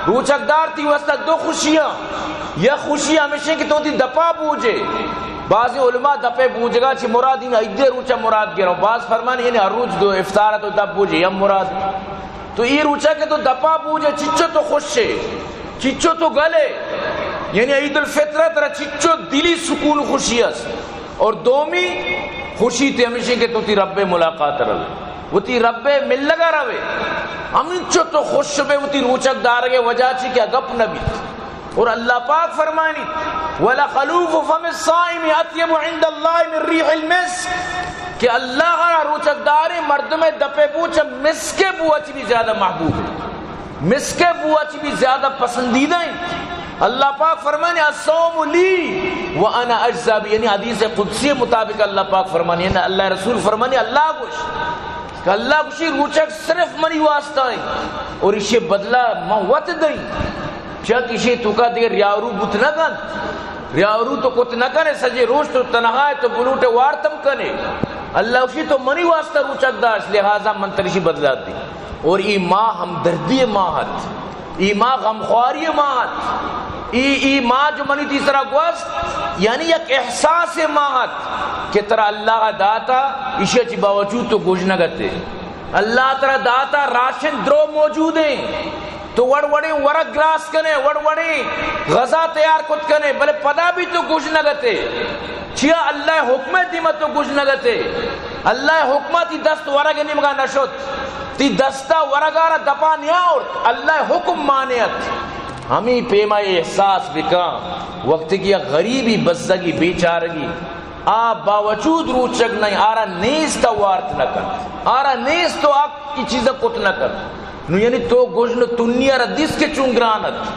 روچگ دار تئی واسطہ دو خوشیاں۔ یک خوشی ہمیشیں کہ تو تئی دپا بوجے۔ بعضی علماء دپے بوجگا چی مراد این عید روچا مراد گرو۔ بعض فرمانی یعنی ہر روچ دو افطار تو دپ بوجے یا مراد۔ تو ای روچا کہ تو دپا بوجے، چچو تو خوشے، چچو تو گلے، یعنی عید الفطر ترا چچو دلی سکون خوشی است۔ اور دومی خوشی تئی ہمیشیں کہ تو تئی رب ملاقات روے، وتی رب ملگا روے۔ ہمینچو تو خوش بے وتی روچگ دارگے وجہ چی کہ گپ نہ بیت۔ اور اللہ پاک فرمانی، "ولخلوف فم الصائم اطیب عند اللہ من ریح المسک"، کہ اللہ را روچگ دارے مردم دپے بو چہ مسکے بو چی بھی زیادہ محبوب ہے۔ مسکے بو چی بھی زیادہ پسندیدہ ہیں۔ اللہ پاک فرمانی، "الصوم لی وانا اجزی بہ"، یعنی حدیث قدسی مطابق اللہ پاک فرمانی، یعنی اللہ رسول فرمانی، اللہ گوش کہ اللہ گوشی روچگ صرف منی واسطہ ہیں اور اسے بدلہ من وت دیں۔ چیا کہ ایشی توکا دگہ ریاورو بوت نہ کنت۔ ریاورو تو کت نہ کنے، سجے روچ تو تنہا ہے تو بلوٹے وارتم کنے۔ اللہ گوشی تو منی واسطہ روچگ داشت، لہذا من ترشی بدلہ دی۔ اور ای ماہ ہمدردی ماہ ات، ای ماہ غمخواری ماہ ات، ای، ای ماہ جو منی تئی سرا گوست، یعنی یک احساس ماہ ات کہ ترا اللہ داتا، ایشی چی باوجود تو گوشنگ اتے۔ اللہ ترا داتا راشن درو موجود ہیں۔ تو وڑ وڑیں ورگ گراس کنے، وڑ وڑیں غذا تیار کت کنے، بلے پدا بھی تو گژنگ اتے۔ چیا اللہ حکم دیما تو گژنگ اتے؟ اللہ حکم تئی دست ورگ نیمگا نشت، تئی دستا ورگا را دپا نیاورت، اللہ حکم مانے ات۔ ہمیں پیما احساس بکن، وقتی کہ یک غریبی، بزگی، بیچارگی، آ باوجود روچگ نہ، آرا نیست وارت نہ کنت، آرا نیست و آ ای چیزا کت نہ کنت۔ نو یعنی تو گژن و تنی آرا دیست کہ چون گران ات۔